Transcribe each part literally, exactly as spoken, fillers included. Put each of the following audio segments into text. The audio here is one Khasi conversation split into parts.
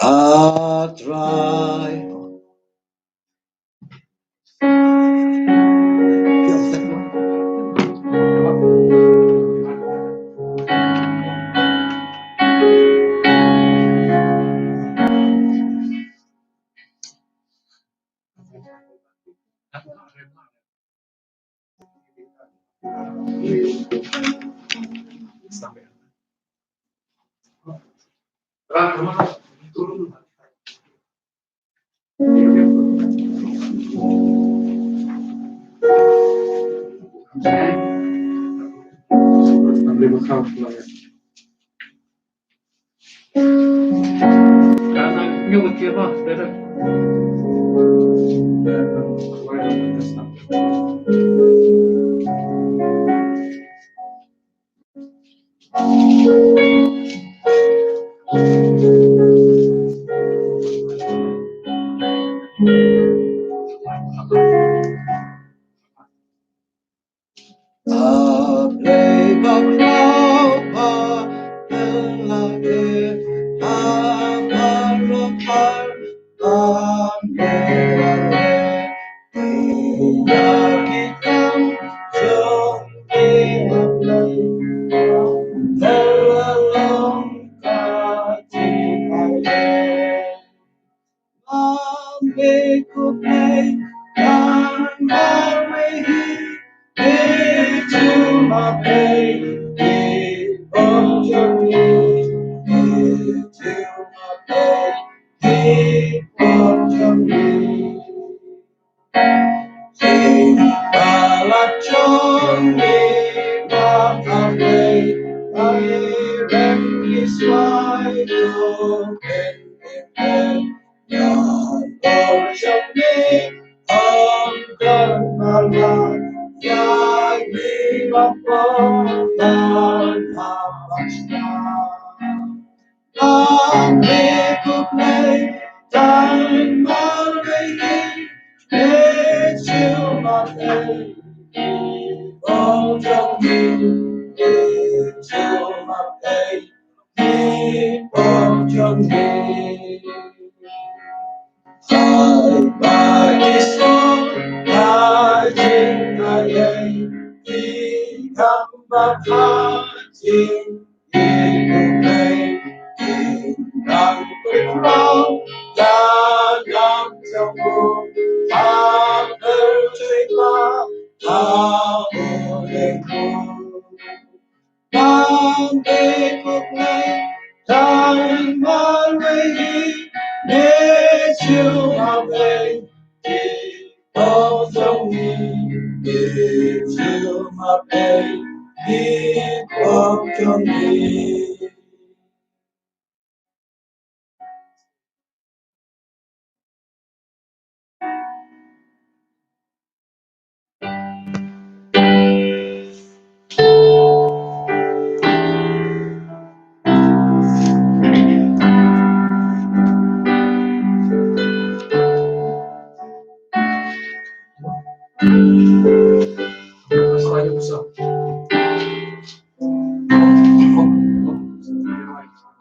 A Trai.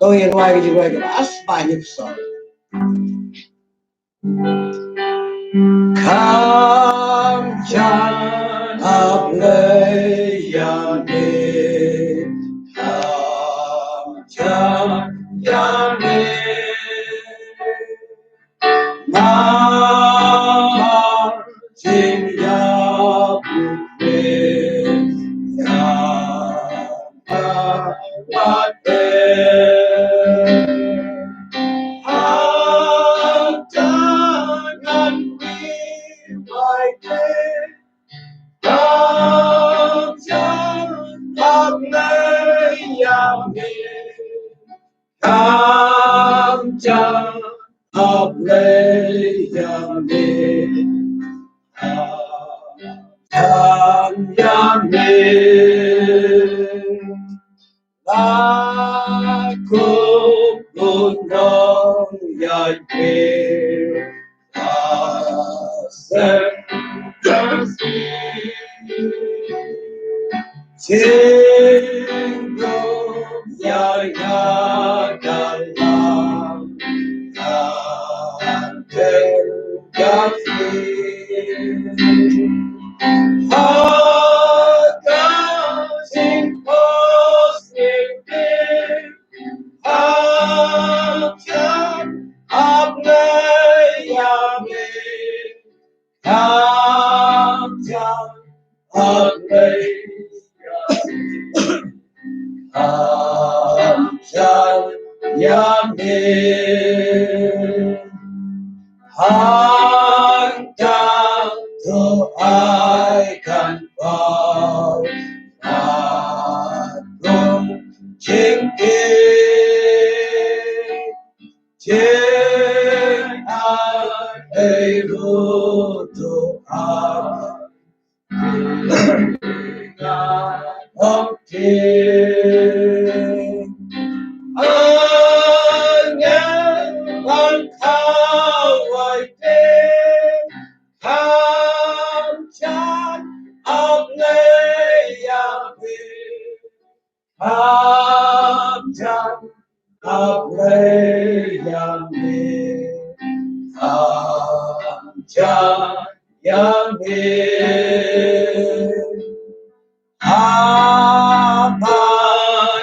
To ïa rwai ka jingrwai kaba as ba ngi psa. Kam jan ap le ïa me, kam jan ïa me. Na Jingïap u Khrist ïa nga wat eh. Hangta ngan ri wai te. Kam jan ap lei ïa me. Kam jan ap lei ïa me. Kam jan ïa me. La kup u nongïaid pyrshah. Jingdup ïa nga ka la. Kam jan ïa me. Hangta to ai kan paw. Ka dum jingkyrkhu. Jingaiei ruh to ai. Kam jan ap lei ïa me. Kam jan ïa me. Haba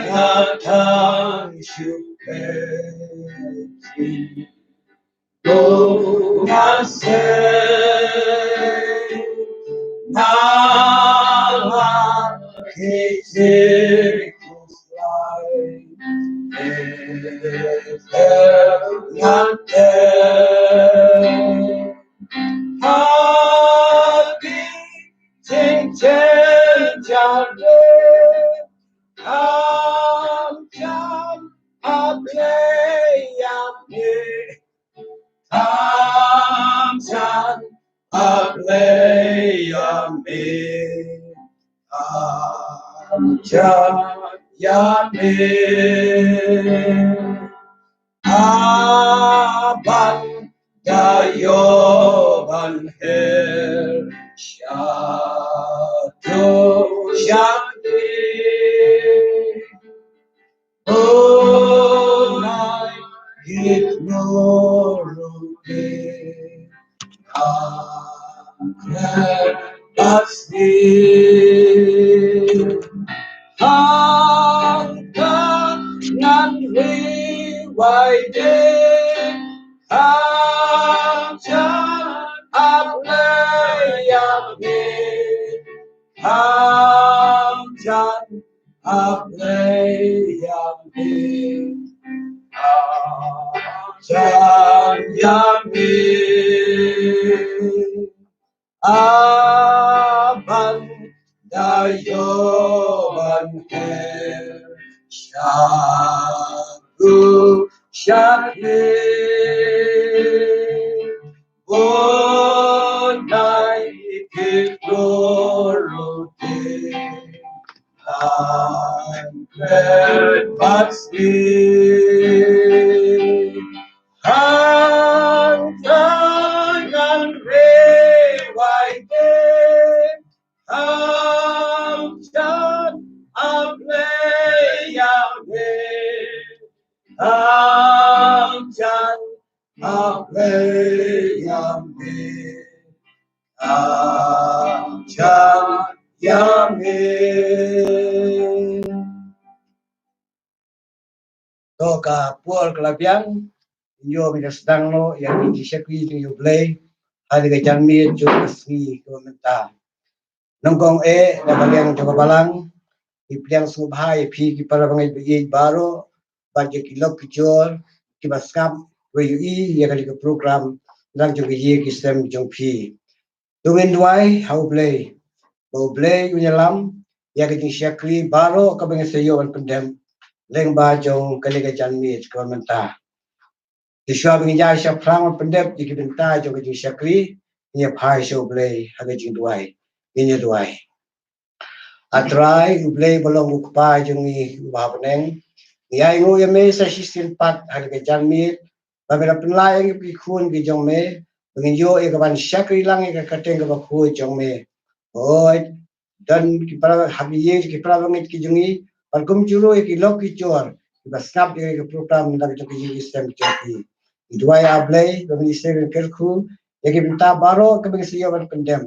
nga tang shu peit, to nga sngew nga la khie khuslai. Nga teh ha ki jingteng jong me. Kam jan ap lei ïa me. Kam jan ap lei ïa me. Kam jan ïa me. Haba nga ïoh ban her shaduh sha me. Oh, nai ki nuru ki nang pasti. Hangta ngan ri wai de. Kam jan ap lei ïa me. Kam jan ap lei ïa me. Kam jan ïa me. Haba nga ïoh ban her shaduh sha me. Bun nai ki nuru ki nang kren pasti. Hangta ngan ri wai de. Kam jan ap lei ïa me. Kam jan ap lei ïa me. Kam jan ïa me. To ka por ka la biang, ïoh me da sdang noh ïa ki jingshakri jong U Blei. ha kane ka janmiet jong ka sngi kaba mynta. Nyngkong eh na ka liang jong ka balang, ngi pdiang sngewbha ïa phi ki para bangeit ba ïeit baroh, bad ïa ki lok ki jor kiba sngap, ba ïohi ïa kane ka program na jong ka ïing ki sem jong phi. To ngin duwai ha U Blei, ba U Blei un ïalam ïa ka jingshakri baroh kaba ngin sa ïoh ban pyndep lyngba jong kane ka janmiet kaba mynta. Te shuwa ba ngin ïa shaphrang ban pyndep ïa ki bynta jong ka jingshakri, ngin ïa phai sha U Blei ha ka jingduwai. Ngin ïa duwai. A Trai, U Blei ba long U Kpa jong ngi uba ha bneng, ngi ainguh ïa me sa shisien pat ha kane ka janmiet, ba me la pynlait ïa ngi ki khun ki jong me, ba ngin ïoh ïa ka ban shakri lang ïa ka kyrteng kaba khuid jong me. Hooid, don ki para, ha ki ïing ki para bangeit ki jong ngi, bad kumjuh ruh ïa ki lok ki jor kiba sngap ïa ka program na ka jong ka ïing ki sem jong ki. Ngi duwai A Blei ba me ïa sngewkyrkhu ïa ki bynta baroh kaba ngi sa ïoh ban pyndep.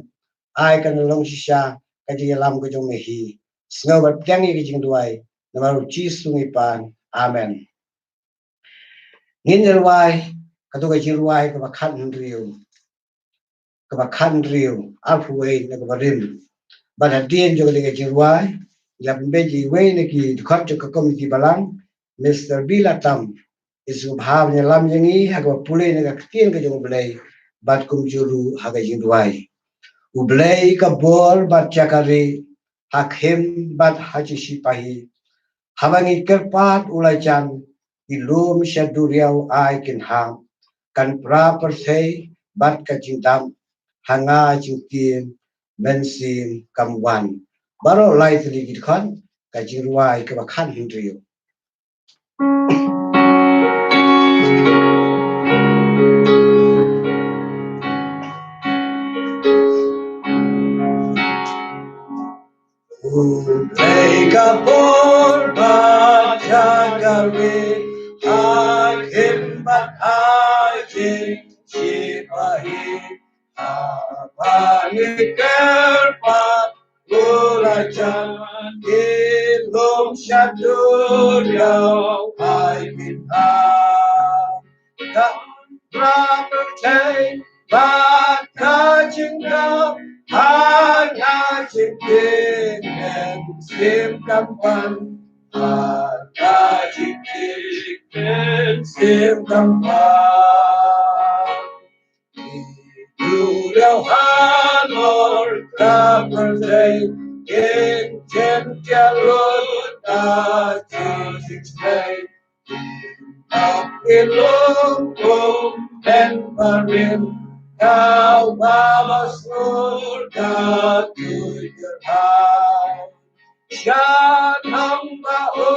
Ai kan long shisha ka jingïalam ka jong me hi. Sngew bad pdiang ïa ka jingduwai, namar U Jisu ngi pan. Amen. Ngin ïa rwai kato ka jingrwai kaba khathynriew, kaba khathynriew, arphew wei na kaba rim. Bad hadien jong kane ka jingrwai, ngi la pynbeit ïa iwei na ki dkhot jong ka komiti balang, Mister Bill Atam, i sngewbha ban ïalam ïa ngi ha kaba pule na ka ktien ka jong U Blei, bad kumjuh ruh ha ka jingduwai. U Blei ka bor bad jaka rieh, ha khim bad ha ki shipahi. Haba ngi kyrpad u la jan, i lum sha duriaw ai kin hap. Kan pra pyrthei bad ka jingdap, ha nga jingtim mynsiem kam wan. Baroh lai tylli ki dkhot, ka jingrwai kaba khathynriew. U Blei ka bor bad jaka rieh, ha khim bad ha ki shipahi. Haba ngi kyrpad u la jan, i lum sha duriaw ai kin hap. Kan pra pyrthei bad ka jingdap, ha nga jingtim mynsiem kam wan. Ha nga jingtim mynsiem kam wan. Duriaw halor ka pyrthei, kin jem ïa lut na ka jingstad. Ap i lum kum en barim, ka u ba la sur ka tuid kyrhai. Sha nong ba U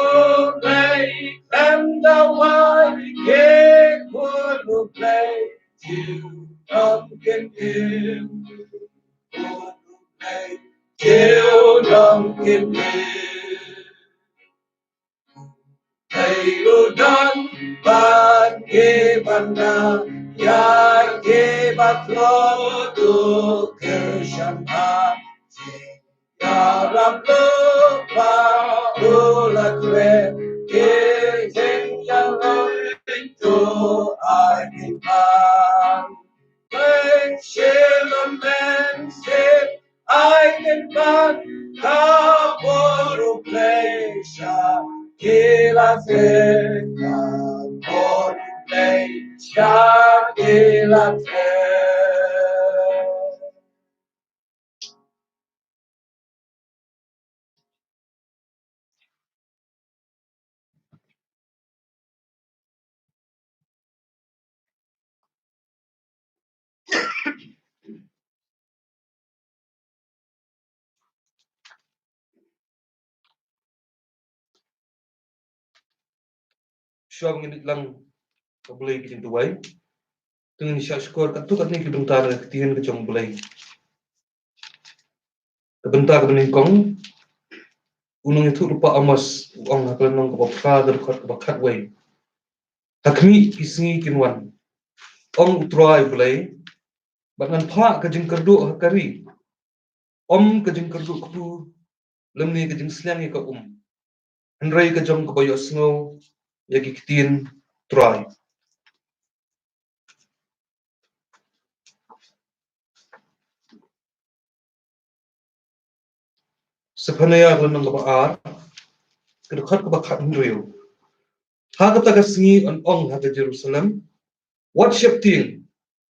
Blei khlem da wai, ki khun U Blei junom kin im. Khun U Blei junom kin im. Hei u don bad ki ban da ïa ki ba tlot u kyrshan ha. Ïarap lypa u la kren, ki jingïarap to ai ki pan. Blei sha la mynsiem ai kin pan, ka bor U Blei sha ki la teh, ka bor U Blei sha ki la teh. Shuwa ba ngin ïa lang ka Blei ka jingduwai, to ngin ïa shah shkor katto katne ki bynta na ka ktien ka jong U Blei. Ka bynta kaba nyngkong, u nongïathuhlypa Amos u ong ha ka lynnong kaba phra, ka dkhot kaba khatwei: Ha khmih ki sngi kin wan, ong U Trai U Blei, bad ngan phah ka jingkyrduh ha ka ri, ym ka jingkyrduh kpu lymne ka jingsliang ïa ka um, hynrei ka jong kaba ïohsngew ïa ki ktien Trai. Zephaniah ka lynnong kaba ar, ka dkhot kaba khathynriew. Ha kata ka sngi yn ong ha ka Jerusalem, wat sheptieng,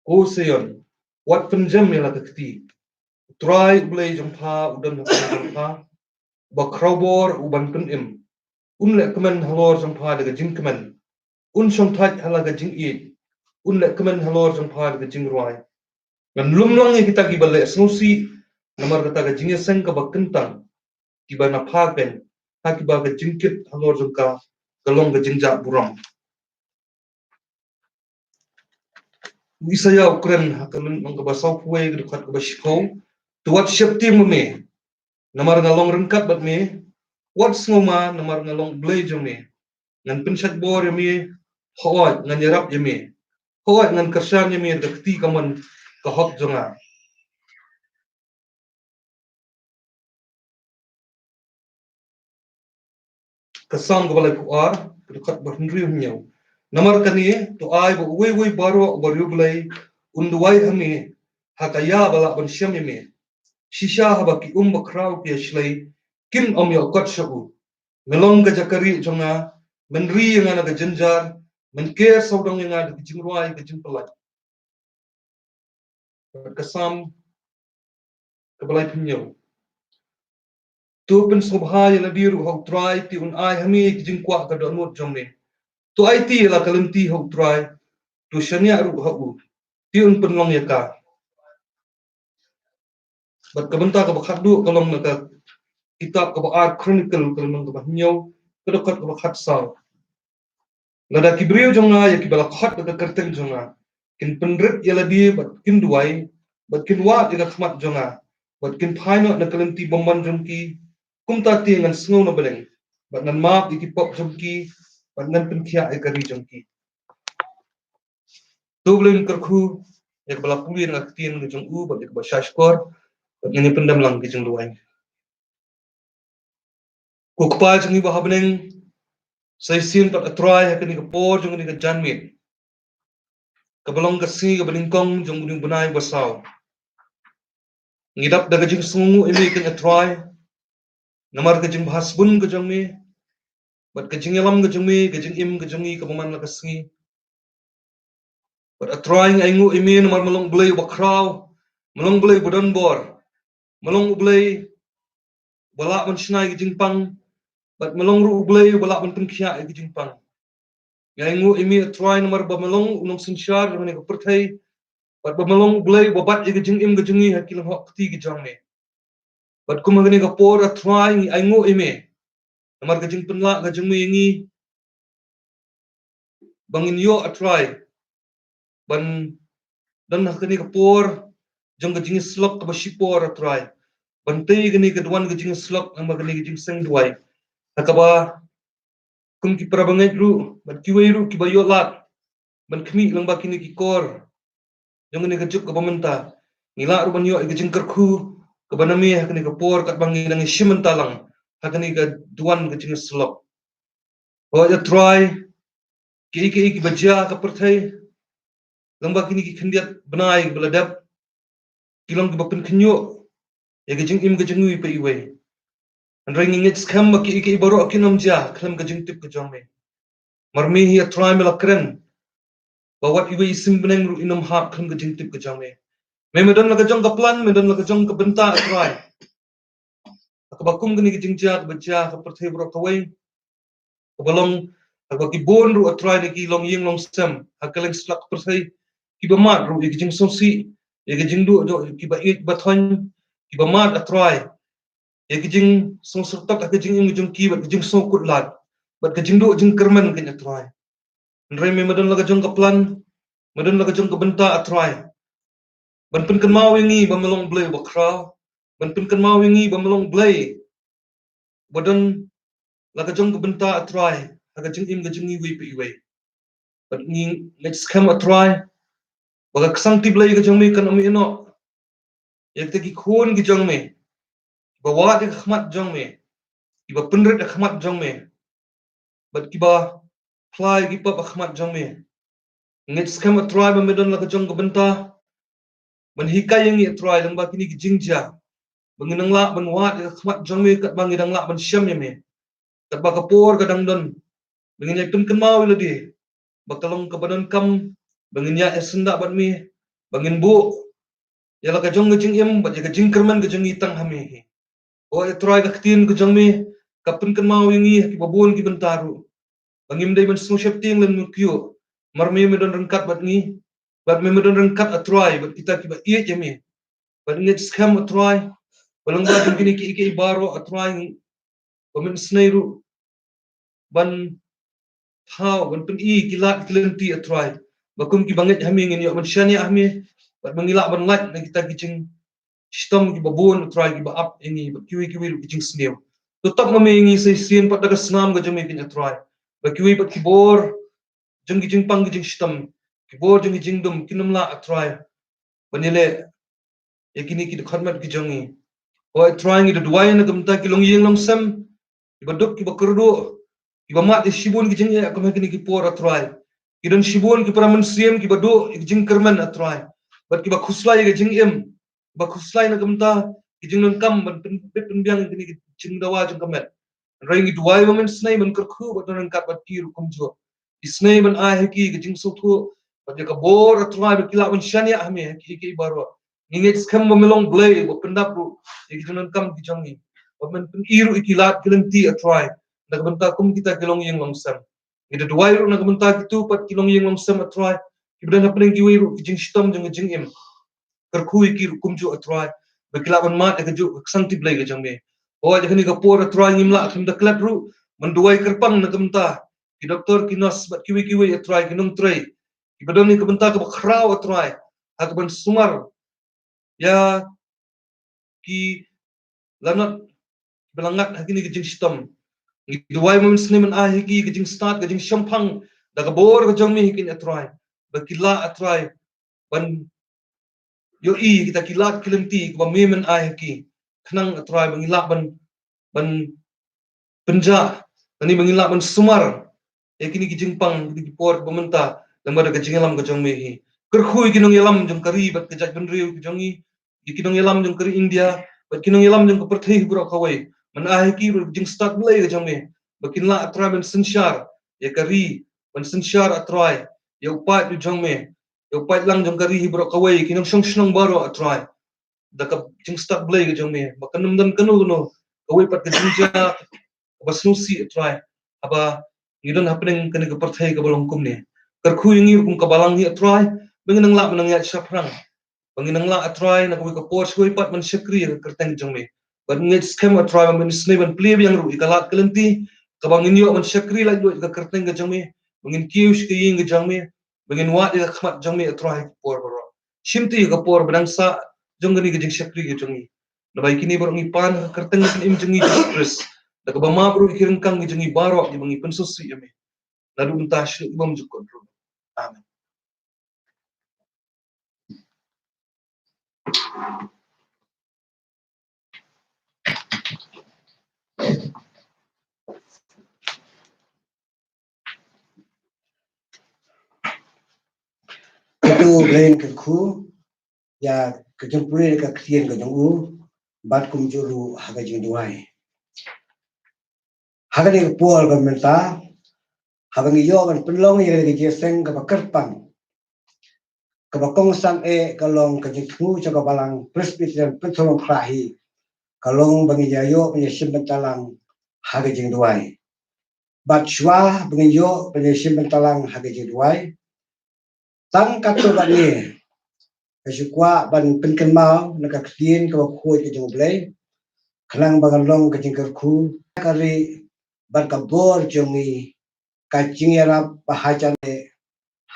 ko Sion, wat pynjem ïa la ka kti. U Trai U Blei jong pha u don ha ka jong pha, uba khrawbor, uban pynim. Un leh kmen halor jong pha da ka jingkmen, un shongthait ha la ka jingïeit, un leh kmen halor jong pha da ka jingrwai. Ngan lum lang ïa kita kiba leh sngewsih namar kata ka jingïaseng kaba kyntang, kiba na pha keiñ, ha kiba ka jingkit halor jong ka ka long ka jingjah burom. U Isaïah u kren ha ka lynnong kaba sawphew wei, ka dkhot kaba shiphew: To wat sheptieng ma me, namar nga long ryngkat bad me. Wat sngewma, namar nga long Blei jong me. Ngan pynshait bor ïa me, hooid, ngan ïarap ïa me. Hooid, ngan kyrshan ïa me da ka kti kamon ka hok jong nga. Ka Salm kaba laiphew ar, ka dkhot ba hynriew hynñiew. Namar kane, to ai ba uwei uwei baroh uba riewblei un duwai ha me, ha ka ïa ba lah ban shem ïa me. Shisha haba ki um bakhraw ki ïashlei, kin ym ïoh kot sha u. Me long ka jaka rieh jong nga, men ri ïa nga na ka jynjar, men ker sawdong ïa nga da ka jingrwai ka jingpyllait. Bad ka Salm kaba laiphew hynñiew: To pynsngewbha ïa lade ruh ha U Trai, te un ai ha me ki jingkwah ka dohnud jong me. To aiti ïa la ka lynti ha U Trai, to shaniah ruh ha u, te un pynlong ïa ka. Bad ka bynta kaba khatduh ka long na ka kitab kaba ar Chronicle, ka lynnong kaba hynñiew, ka dkhot kaba khatsaw. Lada ki briew jong nga, ïa kiba la khot da ka kyrteng jong nga, kin pynrit ïa lade bad kin duwai, bad kin wad ïa ka khmat jong nga, bad kin phai noh na ka lynti bymman jong ki, kumta te ngan sngew na bneng, bad ngan map ïa ki pop jong ki, bad ngan pynkhiah ïa ka ri jong ki. To Blei un kyrkhu ïa kaba la pule na ka ktien ka jong u, bad ïa kaba shahshkor, bad ngan ïa pyndem lang ki jingduwai. Ko Kpa jong ngi ba ha bneng, sa shisien pat A Trai ha kane ka por jong kane ka janmiet, kaba long ka sngi kaba nyngkong jong une u bnai ba saw. Ngi dap da ka jingsngewnguh ïa me keiñ A Trai, namar ka jingbha sbun ka jong me, bad ka jingïalam ka jong me, ka jingim ka jong ngi kaba man la ka sngi. Bad A Trai ngi ainguh ïa me namar me long U Blei uba khraw, me long U Blei uba don bor, me long U Blei uba lah ban shna ïa ka jingpang, bad me long ruh U Blei uba lah ban pynkhiah ïa ka jingpang. Ngi ainguh ïa me A Trai namar ba me long u nongsynshar jong kane ka pyrthei, bad ba me long U Blei uba bat ïa ka jingim ka jong ngi ha ki lyngngoh kti ki jong me. Bad kum ha kane ka por A Trai ngi ainguh ïa me namar ka jingpynlah ka jong me ïa ngi, ba ngin ïoh A Trai ban don ha kane ka por jong ka jingïasyllok kaba shipor A Trai, ban tei kane ka duwan ka jingïasyllok namar kane ka jingseng duwai, ha kaba kum ki parabangeit ruh bad kiwei ruh kiba ïoh lad ban khmih lyngba kine ki kor jong kane ka juk kaba mynta, ngi lah ruh ban ïoh ïa ka jingkyrkhu kaba na me ha kane ka por katba ngi dang ïashim bynta lang ha kane ka duwan ka jingïasyllok. Hooid A Trai, kiei kiei kiba jia ha ka pyrthei lyngba kine ki khyndiat bnai kiba la dep, ki long kiba pynkhynñiuh ïa ka jingim ka jong ngi iwei pa iwei. Hynrei ngi ngeit skhem ba kiei kiei baroh kin ym jia khlem ka jingtip ka jong me. Mar me hi A Trai me la kren ba wat iwei i sim bneng ruh in ym hap khlem ka jingtip ka jong me. Me me don la ka jong ka plan, me don la ka jong ka bynta A Trai. Ha kaba kum kane ka jingjia kaba jia ha ka pyrthei baroh kawei, kaba long ha kaba ki bun ruh A Trai na ki longïing longsem ha kylleng satlak pyrthei, kiba mad ruh ïa ka jingsngewsih, ïa ka jingduh jong kiba ïeit ba thoiñ, kiba mad A Trai ïa ka jingsngewsyrtok ha ka jingim jong ki bad ka jingsngewkut lad bad ka jingduh jingkyrmen keiñ A Trai. Hynrei me me don la ka jong ka plan, me don la ka jong ka bynta A Trai, ban pynkynmaw ïa ngi ba me long Blei uba khraw, ban pynkynmaw ïa ngi ba me long Blei ba don la ka jong ka bynta A Trai ha ka jingim ka jong ngi iwei pa iwei. Bad ngi ngeit skhem A Trai ba ka ksangti Blei ka jong me kan ym ïehnoh ïa kita ki khun ki jong me, kiba wad ïa ka khmat jong me, kiba pynrit ïa ka khmat jong me, bad kiba phla ïa ki pop ha khmat jong me. Ngeit skhem A Trai ba me don la ka jong ka bynta ban hikai ïa ngi A Trai lyngba kine ki jingjia, ba ngin nang lah ban wad ïa ka khmat jong me katba ngi dang lah ban shem ïa me. Katba ka por ka dang don ba ngin ïa pynkynmaw ïa lade, ba ka long kaba donkam ba ngin ïaid syndah bad me, ba ngin buh ïa la ka jong ka jingim bad ïa ka jingkyrmen ka jong ngi tang ha me hi. O A Trai, ka ktien ka jong me ka pynkynmaw ïa ngi ha kiba bun ki bynta ruh, ba ngim dei ban sngewsheptieng lane kyiuh, namar me, me don ryngkat bad ngi, bad me, me don ryngkat, A Trai, bad kita kiba ïeit ïa me. Bad ngeit skhem, A Trai, ba lyngba jong kine kiei kiei baroh, A Trai, ba men isynei ruh ban thaw, ban pyni ki lad ki lynti, A Trai, ba kum kiba ngeit ha me ngin ïoh ban shaniah ha me, bad ba ngi lah ban lait na kita ki jingshitom kiba bun, A Trai, kiba ap ïa ngi bad kiwei kiwei ruh ki jingsniew. To tap ma me ïa ngi sa shisien pat da ka snam ka jong me, keiñ A Trai, ba kiwei pat ki bor jong ki jingpang ki jingshitom, ki bor jong ki jingdum kin ym lah, A Trai, ban ïaleh ïa kine ki dkhot met ki jong ngi. O A Trai, ngi da duwai na ka bynta ki longïing longsem, kiba duk kiba kyrduh, kiba mad ïa shibun ki jingeh kum ha kine ki por, A Trai. Ki don shibun ki para mynsiem kiba duh ïa ki jingkyrmen, A Trai, bad kiba khuslai ïa ka jingim, kiba khuslai na ka bynta ki jingdonkam ban pyn-, pynbiang ïa kine ki jingdawa jong ka met. Hynrei ngi duwai ba men isynei ban kyrkhu bad don ryngkat bad ki ruh kumjuh. Isynei ban ai ha ki ka jingsngewthuh bad ïa ka bor, A Trai, ba ki lah ban shaniah ha me ha kiei kiei baroh. Ngi ngeit skhem ba me long Blei ba pyndap ruh ïa ki jingdonkam ki jong ngi, ba men pyni ruh ïa ki lad ki lynti, A Trai, na ka bynta kum kita ki longïing longsem. Ngi da duwai ruh na ka bynta kito pat ki longïing longsem, A Trai, kiba don hapdeng kiwei ruh ki jingshitom jong ka jingim. Kyrkhu ïa ki ruh kumjuh, A Trai, ba ki lah ban mad ïa kajuh ka ksangti Blei ka jong me. O, ha kane ka por, A Trai, ngim lah khlem da klet ruh ban duwai kyrpang na ka bynta ki doktor, ki nurse bad kiwei kiwei, A Trai, ki nongtrei kiba don ïa ka bynta kaba khraw, A Trai, ha kaban sumar ïa ki lanot kiba la ngat ha kine ki jingshitom. Ngi duwai ba men isynei ban ai ha ki ka jingstad, ka jingshemphang da ka bor ka jong me hi, keiñ A Trai, ba ki lah, A Trai, ban ïohi kita ki lad ki lynti kiba me men ai ha ki, khnang, A Trai, ba ngi lah ban, ban pynjah, lane ba ngi lah ban sumar ïa kine ki jingpang, kine ki por ba mynta, lyngba da ka jingïalam ka jong me hi. Kyrkhu ïa ki nongïalam jong ka ri bad ka jaitbynriew ka jong ngi, ïa ki nongïalam jong ka ri India bad ki nongïalam jong ka pyrthei hi baroh kawei. Men ai ha ki ruh ka jingstad Blei ka jong me, ba kin lah, A Trai, ban synshar ïa ka ri, ban synshar, A Trai, ïa u paid u jong me, ïa u paidlang jong ka ri hi baroh kawei, ki nongshong shnong baroh, A Trai, da ka jingstad Blei ka jong me, ba kan ym don kano kano kawei pat ka jingjia kaba sngewsih, A Trai, haba ngi don hapdeng kane ka pyrthei kaba long kumne. Kyrkhu ïa ngi ruh kum ka balang hi, A Trai, ba ngin nang lah ban nang ïaid shaphrang, ba ngin nang lah, A Trai, na kawei ka por sha kawei pat ban shakri ïa ka kyrteng jong me. Bad ngeit skhem, A Trai, ba men isynei ban plie biang ruh ïa ka lad ka lynti kaba ngin ïoh ban shakri laitluid ïa ka kyrteng ka jong me, ba ngin kiew sha ka ïing ka jong me, ba ngin wad ïa ka khmat jong me, A Trai, ha ki por baroh. Shimti ïa ka por ba dang sah jong kane ka jingshakri ka jong ngi. Naba ïa kine baroh ngi pan ha ka kyrteng ka jong ngi Jisu Khrist, da kaba map ruh ïa ki ryngkang ka jong ngi baroh, ïa ba ngi pynsngewsih ïa me. Naduh mynta sha ki bymjukut ruh. Amen. Kito, Blei kyrkhu ïa ka jingpule ka ktien ka jong u, bad kumjuh ruh ha ka jingduwai. Ha kane ka por ka mynta, haba ngi ïoh ban pynlong ïa kane ka jingïaseng kaba kyrpang, kaba kongsan eh, ka long ka jingthmu jong ka Balang Presbyterian Pynthorumkhrah hi, ka long ba ngin ïa ïoh ban ïashim bynta lang ha ka jingduwai. Bad shuwa ba ngin ïoh ban ïashim bynta lang ha ka jingduwai, tang katto katne, nga shu kwah ban pynkynmaw na ka ktien kaba khuid ka jong U Blei, khnang ba kan long ka jingkyrkhu, ka ri bad ka bor jong ngi, ka jingïarap ba hajan eh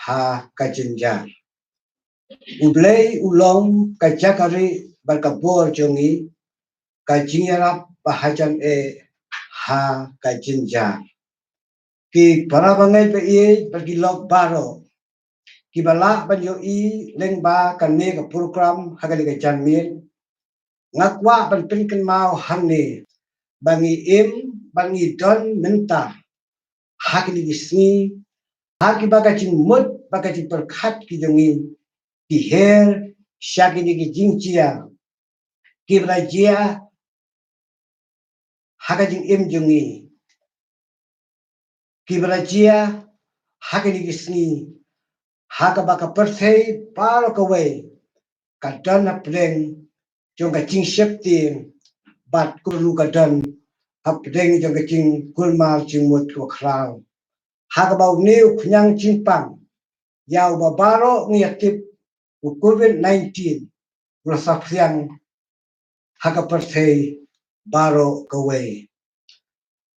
ha ka jynjar. U Blei u long ka jaka ri bad ka bor jong ngi, ka jingïarap ba hajan eh ha ka jynjar. Ki para bangeit ba ïeit bad ki lok baroh, kiba lah ban ïohi lyngba kane ka program ha kane ka janmiet, nga kwah ban pynkynmaw hangne ba ngi im, ba ngi don mynta ha kine ki sngi, ha kiba ka jingmut bad ka jingpyrkhat ki jong ngi ki her sha kine ki jingjia, kiba la jia ha ka jingim jong ngi, kiba la jia ha kine ki sngi, ha kaba ka pyrthei baroh kawei ka don hapdeng jong ka jingsheptieng, bad kumno ka don hapdeng jong ka jingkulmar jingmut kaba khraw. Ha kaba une u khñiang jingpang ïa uba baroh ngi ïa tip, u covid nineteen, u la saphriang ha ka pyrthei baroh kawei.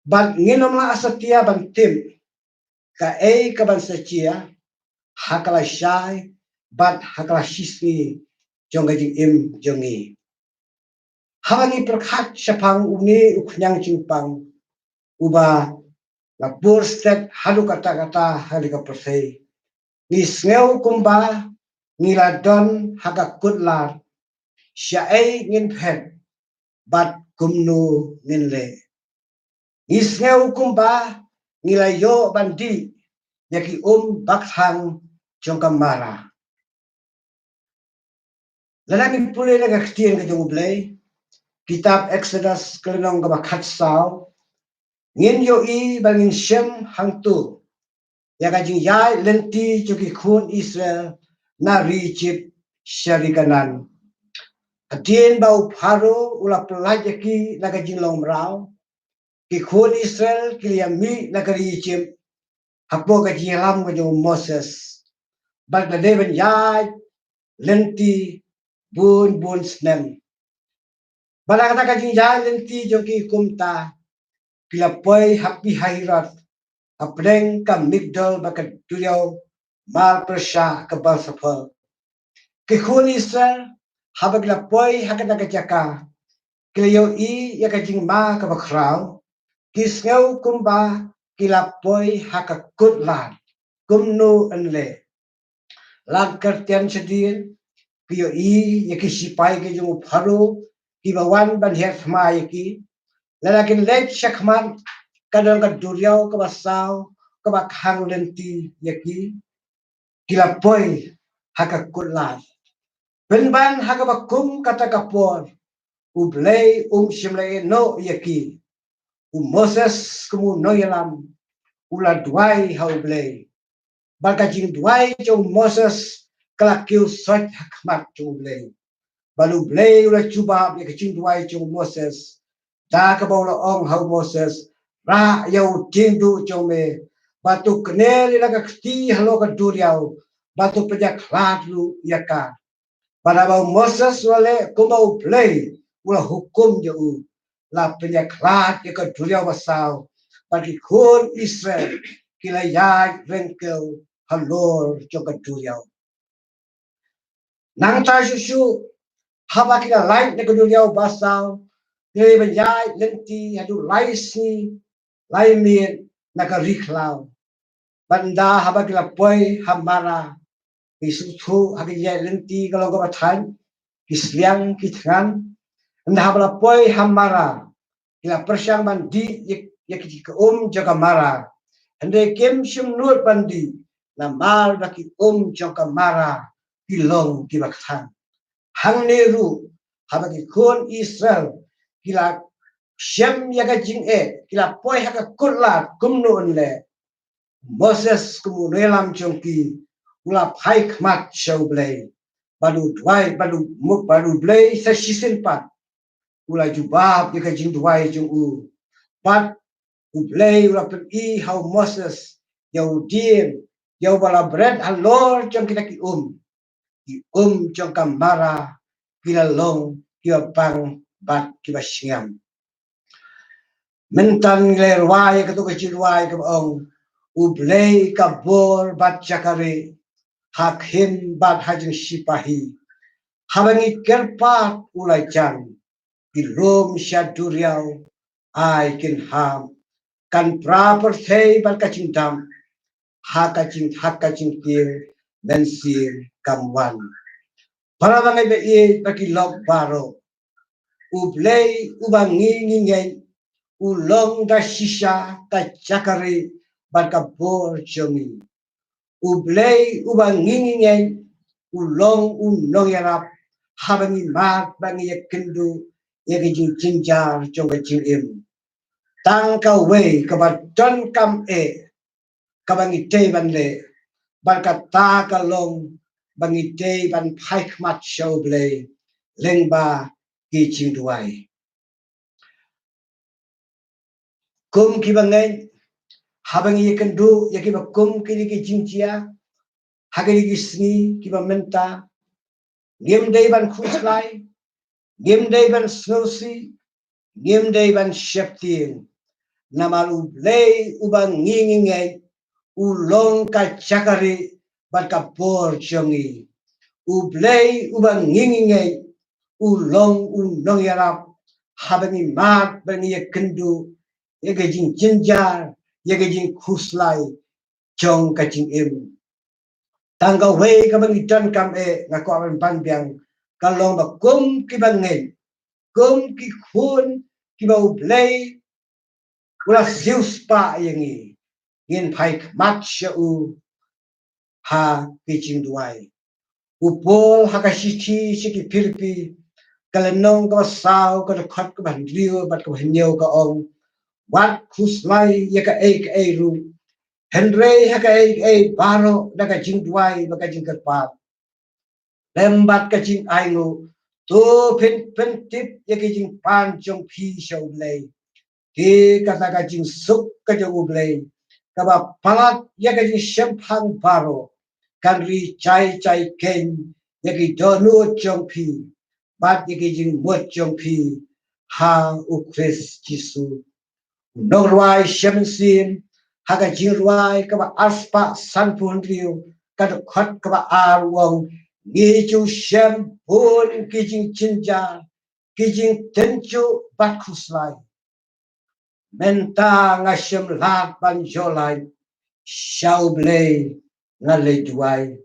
Bad ngin ym lah satia ban tip kaei kaban sa jia ha ka lashai bad ha ka lashisngi jong ka jingim jong ngi. Haba ngi pyrkhat shaphang une u khñiang jingpang uba la bun stet haduh katta katta ha kane ka pyrthei, ngi sngew kumba ngi la don ha ka kut lad, shaei ngin phet bad kumno ngin leh. Ngi sngew kumba ngi la ïoh ban dih ïa ki um bakthang jong ka Mara. Lada ngi pule na ka ktien ka jong U Blei, kitab Exodus ka lynnong kaba khatsaw, ngin ïohi ba ngin shem hangto ïa ka jingïaid lynti jong ki khun Israel na ri Ijip sha ri Kanaan. Hadien ba u Pharaoh u la pyllait ïa ki na ka jinglong mraw, ki khun Israel ki la ïa mih na ka ri Ijip hapoh ka jingïalam ka jong u Moses, bad la dei ban ïaid lynti bun bun snem. Bad ha kata ka jingïaid lynti jong ki kumta, ki la poi ha Pi Hahiroth, hapdeng ka Migdol bad ka duriaw mar pyrshah ka Baal-Zephon. Ki khun Israel, haba ki la poi ha kata ka jaka, ki la ïohi ïa ka jingma kaba khraw, ki sngew kumba ki la poi ha ka kut lad, kumno yn leh. Lad kyrteng shadien, ki ïohi ïa ki shipai ki jong u Pharaoh kiba wan ban hiar thma ïa ki. Lada kin leit shakhmat, ka don ka duriaw kaba saw kaba khang lynti ïa ki. Ki la poi ha ka kut lad. Pynban ha kaba kum kata ka por, U Blei um shym la ïehnoh ïa ki. U Moses kum u nongïalam u la duwai ha U Blei. Bad ka jingduwai jong u Moses ka la kiew soit ha khmat jong U Blei. Bad U Blei u la jubab ïa ka jingduwai jong u Moses, da kaba u la ong ha u Moses, rah ïa u dieng duh jong me, bad to kner ïa la ka kti halor ka duriaw, bad to pynïakhlad ruh ïa ka. Bad haba u Moses u la leh kumba U Blei u la hukum ïa u, la pynïakhlad ïa ka duriaw basaw, bad ki khun Israel ki la ïaid ryngkew halor jong ka duriaw. Nangta shuh shuh, haba ki la lait na ka duriaw basaw, ki la ïaid lynti haduh lai sngi lai miet na ka ri khlaw. Bad ynda haba ki la poi ha Mara, ki sngewthuh ha ka jingïaid lynti ka long kaba thait, ki sliang ki thngan. Ynda haba la poi ha Mara, ki la pyrshang ban dih ïa, ïa ki, ki um jong ka Mara. Hynrei kim shym nud ban dih, namar ba ki um jong ka Mara ki long kiba kthang. Hangne ruh, haba ki khun Israel ki la shem ïa ka jingeh, ki la poi ha ka kut lad kumno yn leh, Moses kum u nongïalam jong ki u la phai khmat sha U Blei, bad u duwai, bad u, bad U Blei sa shisien pat u la jubab ïa ka jingduwai jong u. Bad U Blei u la pyni ha u Moses ïa u dieng, ïa uba la bret halor jong kita ki um. Ki um jong ka Mara ki la long kiba bang bad kiba shngiam. Mynta ngi la rwai ïa kato ka jingrwai kaba ong, U Blei ka bor bad jaka rieh, ha khim bad ha jingshipahi. Haba ngi kyrpad u la jan, ki lum sha duriaw ai kin hap, kan pra pyrthei bad ka jingdap, ha ka jing, ha ka jingtieng Mynsiem kam wan. Para bangeit ba ïeit bad ki lok baroh, U Blei uba ngi ngi ngeit u long da shisha ka jaka rieh bad ka bor jong ngi. U Blei uba ngi ngi ngeit u long u nongïarap haba ngi mad ba ngi ïakynduh ïa ka jingjynjar jong ka jingim. Tang kawei kaba donkam eh kaba ngi dei ban leh, bad kata ka long ba ngi dei ban phai khmat sha U Blei lyngba ki jingduwai. Kum kiba ngeit, haba ngi ïakynduh ïa kiba kum kine ki jingjia ha kine ki sngi kiba mynta, ngim dei ban khuslai, ngim dei ban sngewsih, ngim dei ban sheptieng. Namar U Blei uba ngi ngi ngeit u long ka jaka rieh bad ka bor jong ngi. U Blei uba ngi ngi ngeit u long u nongïarap haba ngi mad ba ngi ïakynduh ïa ka jingjynjar, ïa ka jingkhuslai jong ka jingim. Tang kawei kaba ngi donkam eh, nga kwah ban ban biang, ka long ba kum kiba ngeit, kum ki khun kiba U Blei u la siewspah ïa ngi, ngin phai khmat sha u ha ki jingduwai. U Paul ha ka shithi sha ki Philippi, ka lynnong kaba saw, ka dkhot kaba hynriew bad kaba hynñiew ka ong, wat khuslai ïa kaei kaei ruh, hynrei ha kaei kaei baroh da ka jingduwai bad ka jingkyrpad lem bad ka jingainguh, to phin pyntip ïa ka jingpan jong phi sha U Blei. Te kata ka jingsuk ka jong U Blei, kaba palat ïa ka jingshemphang baroh, kan ri jai jai keiñ ïa ki dohnud jong phi bad ïa ki jingmut jong phi ha U Khrist Jisu. U nongrwai Shem Mynsiem ha ka Jingrwai kaba arspah sanphew hynriew, ka dkhot kaba ar u ong, ngi ju shem bun ki jingjynjar, ki jingtynjuh bad khuslai. Mynta nga shem lad ban ïoh lait, sha U Blei ngan leit duwai.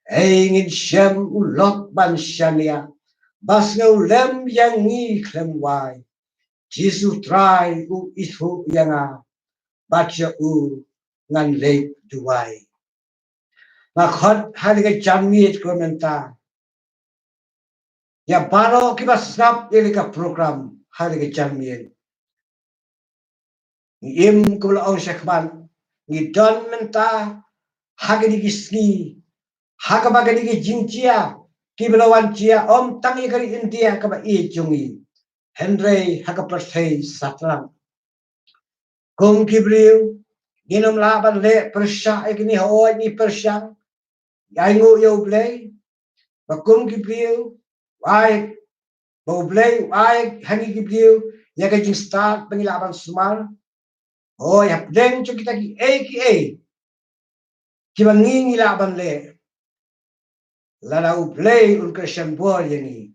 Ei ngin shem u lok ban shaniah, ba sngewlem ïa ngi khlem wai. Jisu Trai u ithuh ïa nga, bad sha u ngan leit duwai. Nga khot ha kane ka janmiet kaba mynta ïa baroh kiba sngap ïa kane ka program ha kane ka janmiet. Ngi im, kumba la ong shakhmat, ngi don mynta ha kine ki sngi ha kaba kine ki jingjia kiba la wan jia ym tang ïa ka ri India kaba ïeit jong ngi, hynrei ha ka pyrthei satlak. Kum ki briew ngin ym lah ban leh pyrshah ïa kine, hooid ngi pyrshang, ngi ainguh ïa U Blei. Ba kum ki briew u ai, ba U Blei u ai ha ngi ki briew ïa ka jingstad ba ngi lah ban sumar. Hooid, hapdeng jong kita kiei kiei kiba ngi ngi lah ban leh, lada U Blei un kyrshan bor ïa ngi,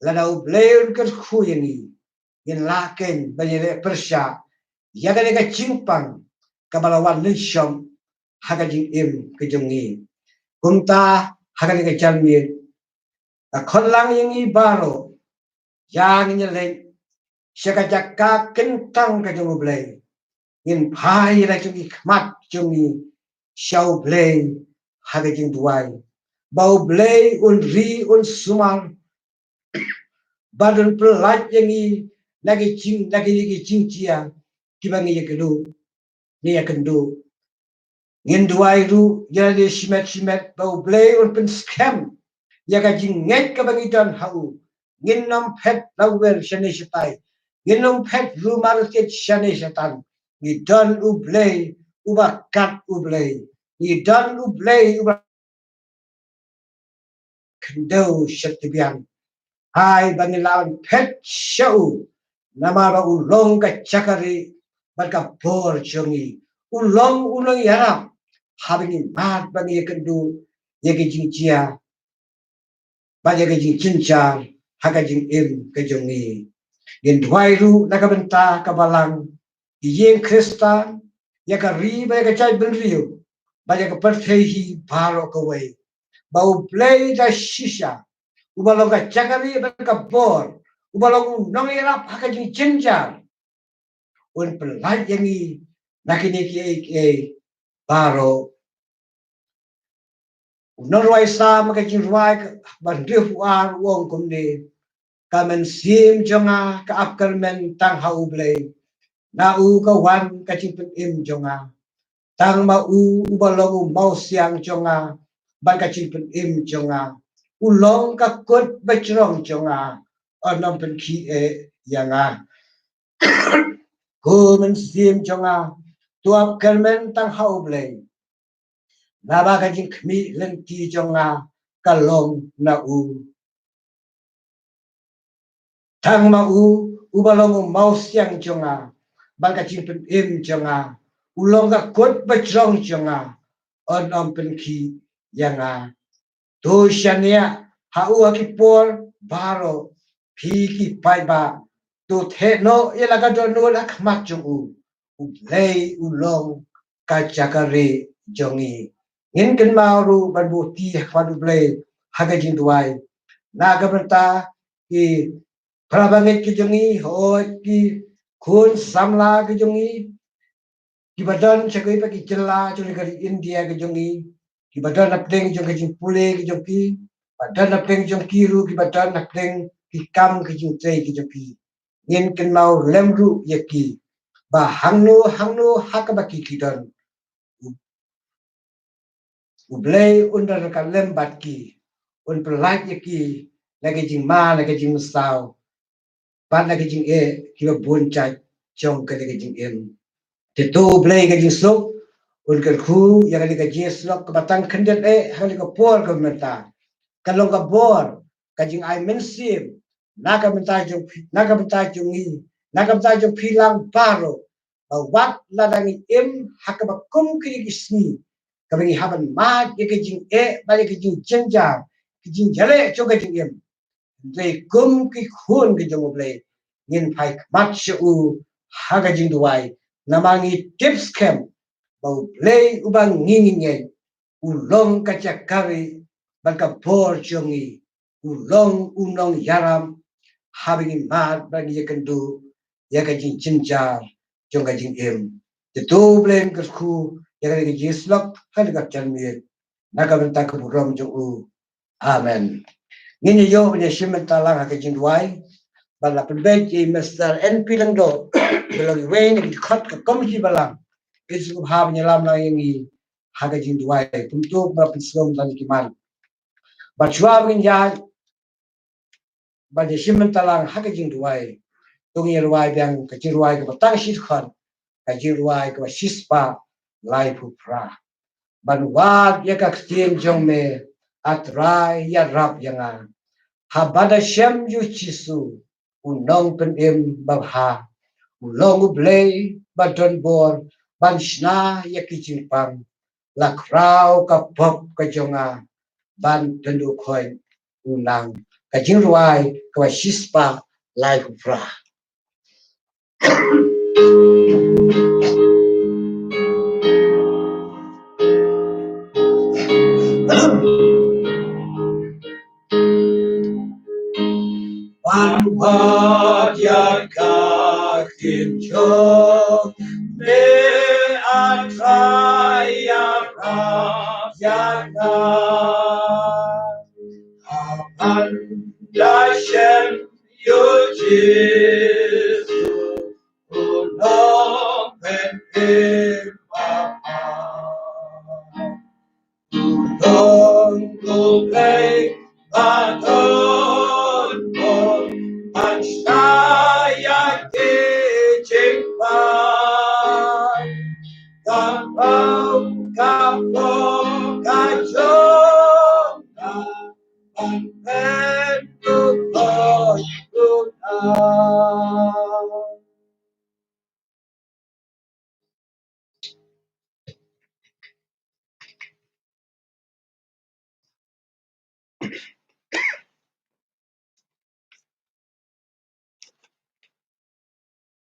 lada U Blei un kyrkhu ïa ngi, ngin lah keiñ ban ïaleh pyrshah ïa kane ka jingpang kaba la wan lynshop ha ka jingim ka jong ngi. Kumta ha kane ka janmiet, nga khot lang ïa ngi baroh, ïa ngin ïaleit sha ka jaka kyntang ka jong U Blei. Ngin phai la jong ki khmat jong ngi sha U Blei ha ka jingduwai, ba U Blei un ri, un sumar, bad un pyllait ïa ngi na ki jing, na kine ki jingjia kiba ngi ïakynduh, ngi ïakynduh. Ngin duwai ruh ïa lade shimet shimet ba U Blei un pynskhem ïa ka jingngeit kaba ngi don ha u. Ngin ym phet lawei shane shatai, ngin ym phet rumar thied shane shatan. Ngi don U Blei uba kat U Blei, ngi don U Blei uba khyndew sha tbian. Ai ba ngin lah ban phet sha u, namar ba u long ka jaka rieh bad ka bor jong ngi. U long u nongïarap haba ngi mad ba ngi ïakynduh ïa ki jingjia bad ïa ki jingjynjar ha ka jingim ka jong ngi. Ngin duwai ruh na ka bynta ka balang, ki ïing Khristan, ïa ka ri bad ïa ka jaitbynriew bad ïa ka pyrthei hi baroh kawei, ba U Blei da shisha, uba long ka jaka rieh bad ka bor, uba long u nongïarap ha ka jingjynjar, un pyllait ïa ngi na kine kiei kiei baroh. U nongrwai Salm ha ka jingrwai kaba hynriew phew ar u ong kumne: Ka mynsiem jong nga ka ap kyrmen tang ha U Blei, na u ka wan ka jingpynim jong nga. Tang ma u, uba long u mawsiang jong nga bad ka jingpynim jong nga, u long ka kut bajrong jong nga, un ym pynkhih eh ïa nga. Ko mynsiem jong nga, to ap kyrmen tang ha U Blei, naba ka jingkhmih lynti jong nga ka long na u. Tang ma u, uba long u mawsiang jong nga bad ka jingpynim jong nga, u long ka kut bajrong jong nga, un ym pynkhih ïa nga. To shaniah ha u ha ki por baroh, phi ki paidbah. To theh noh ïa la ka dohnud ha khmat jong u. U Blei u long ka jaka rieh jong ngi. Ngin kynmaw ruh ban buh kti ha khmat U Blei ha ka jingduwai. Na ka bynta ki para bangeit ki jong ngi, hooid ki khun samla ki jong ngi, kiba don sha kiwei pat ki jylla jong ka ri India ki jong ngi, kiba don hapdeng jong ka jingpule ki jong ki, ba don hapdeng jong ki ruh kiba don hapdeng ki kam ki jingtrei ki jong ki. Ngin kynmaw lem ruh ïa ki, ba hangno hangno ha kaba ki ki don, U Blei un don ryngkat lem bad ki, un pyllait ïa ki na ka jingma, na ka jingmynsaw, bad na ka jingeh kiba bun jait jong kane ka jingim. Te to U Blei ka jingsuk un kyrkhu ïa kane ka jingïasyllok kaba tang khyndiat eh ha kane ka por kaba mynta. Ka long ka bor, ka jingai mynsiem na ka bynta jong phi, na ka bynta jong ngi, na ka bynta jong phi lang baroh, ba wat lada ngi im ha kaba kum kine ki sngi kaba ngi hap ban mad ïa ka jingeh bad ïa ka jingjynjar, ka jingïaleh jong ka jingim, hynrei kum ki khun ki jong U Blei, ngin phai khmat sha u ha ka jingduwai, namar ngi tip skhem ba U Blei uba ngi ngeit u long ka jaka rieh bad ka bor jong ngi, u long u nongïarap haba ngi mad bad ngi ïakynduh ïa ka jingjynjar jong ka jingim. Te to U Blei un kyrkhu ïa kane ka jingïasyllok ha kane ka janmiet, na ka bynta ka burom jong u. Amen. Ngin ïa ïoh ban ïashim bynta lang ha ka jingduwai, bad la pynbeit ïa i Mister N P Lyngdoh, ba long iwei na ki dkhot ka komiti balang, i sngewbha ban ïalam lang ïa ngi ha ka jingduwai. Kumto ba pynsngewbha lang ïa ki man. Bad shuwa ba ngin ïaid ban ïashim bynta lang ha ka jingduwai, to ngin ïa rwai biang ka jingrwai kaba tang shi dkhot, ka jingrwai kaba shispah laiphew phra. Ban wad ïa ka ktien jong me, A Trai, ïarap ïa nga. Haba da shem ïa u Jisu, u nongpynim babha, u long U Blei ba don bor ban shna ïa ki jingpang. La khraw ka pop ka jong nga ban pynduh khoit u nang. Ka jingrwai kaba shispah laiphew phra. Ban wad ïa ka ktien jong me, A Trai, ïarap ïa nga. Haba da shem ïa u Jisu, u nongpynim babha, u long U Blei ba don bor ban shna ïa ki jingpang. Ka pop, ka pop ka jong nga ban pynduh khoit u nang.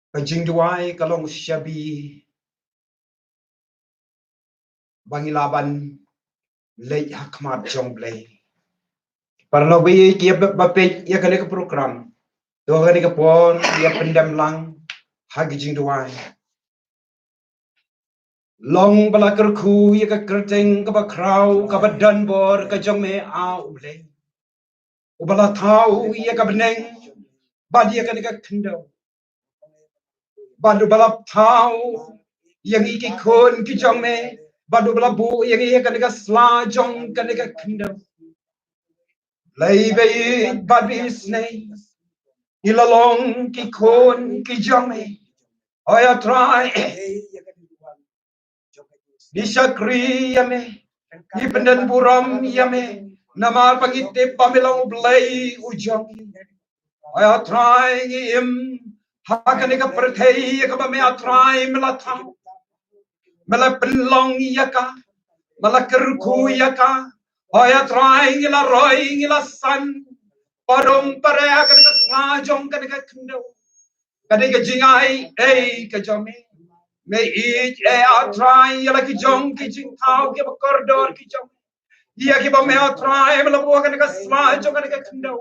Ka jingduwai ka long shabi ba ngi lah ban leit ha khmat jong U Blei. Para lok baieit, ïa ba peit ïa kane ka program, to ha kane ka por ïa pyndem lang ha ka jingduwai. Long ba la kyrkhu ïa ka kyrteng kaba khraw kaba donbor ka jong me, A U Blei, uba la thaw ïa ka bneng bad ïa kane ka khyndew, bad uba la thaw ïa ngi ki khun ki jong me, bad uba la buh ïa ngi ïa kane ka sla jong kane ka khyndew. Blei ba ïeit bad ba isynei, ngi la long ki khun ki jong me. Hooid A Trai, ngi shakri ïa me, ngi pyndonburom ïa me, namar ba ngi tip ba me long U Blei u jong ngi. Hooid A Trai, ngi im ha kane ka pyrthei ïa kaba me A Trai me la thaw, me la pynlong ïa ka, me la kyrkhu ïa ka. Hooid A Trai, ngi la roi, ngi la san, parom pare ha kane ka sla jong kane ka khyndew. Kane ka jingai ei ka jong me, me ïeit ei A Trai ïa la ki jong ki jingthaw kiba kordor ki jong me, ïa kiba me A Trai me la buh ha kane ka sla jong kane ka khyndew.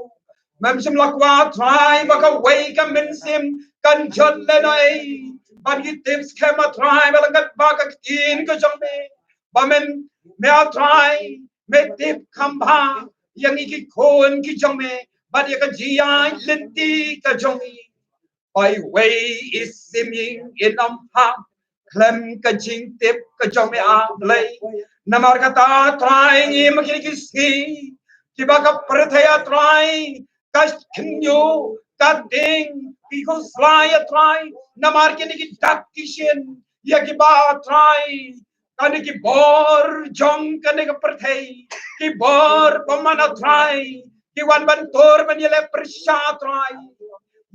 Mem shym la kwah A Trai ba kawei ka mynsiem kan jot lehnohei, bad ngi tip skhem A Trai ba la katba ka ktien ka jong me, ba men, me A Trai me tip kham bha ïa ngi ki khun ki jong me, bad ïa ka jingïaid lynti ka jong ngi. Hooid wei i Syiem Ïing in ym phah khlem ka jingtip ka jong me A Blei. Namar kata A Trai ngi ma kine ki sngi, kiba ka pyrthei A Trai ka khynñiuh, ka ding, ki khuslai A Trai, namar kine ki dak ki shin ïa kiba A Trai kane ki bor jong kane ka pyrthei, ki bor bymman A Trai, ki wan ban tur ban ïaleh pyrshah A Trai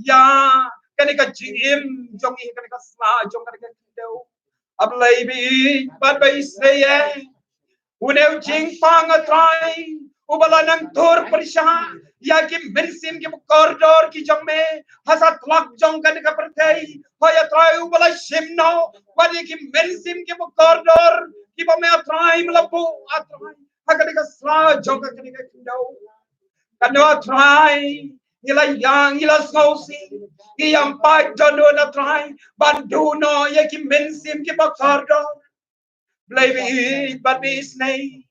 ïa kane ka jingim jong ngi, kane ka sla jong kane ka khyndew. A Blei ba ïeit bad ba isynei, une u jingpang A Trai uba la nang tur pyrshah ïa ki mynsiem kiba kordor ki jong me ha satlak jong kane ka pyrthei. Hooid A Trai, uba la shim noh wat ïa ki mynsiem kiba kordor kiba me A Trai me la buh A Trai ha kane ka sla jong kane ka khyndew. Katno A Trai ngi la ïa, ngi la sngewsih, ngi ïam pat don don A Trai ban duh noh ïa ki mynsiem kiba kordor. Blei ba ïeit bad ba isynei,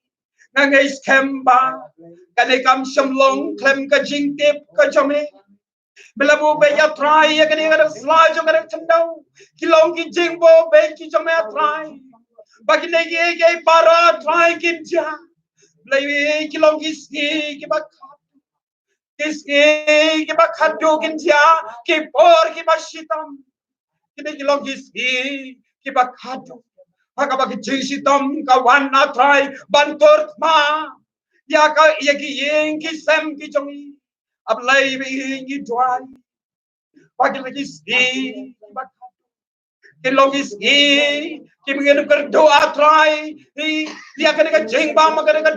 nga ngeit skhem ba kane kam shym long khlem ka jingtip ka jong me. Me la buh beit A Trai ïa kane ka sla jong kane ka khyndew. Ki long ki jingbuh beit ki jong me A Trai, ba kine kiei kiei para A Trai kin jia. Blei ba ïeit, ki long ki sngi kiba khadduh, ki sngi kiba khadduh kin jia, ki por kiba shitom. Kine ki long ki sngi kiba khadduh ha kaba ka jingshitom ka wan A Trai ban tur thma ïa ka, ïa ki ïing ki sem ki jong ngi. A Blei ba ïeit, ngi duwai ba kine ki sngi kiba khadduh, ki long ki sngi kiba ngin kyrduh A Trai ïa kane ka jingbam, kane ka,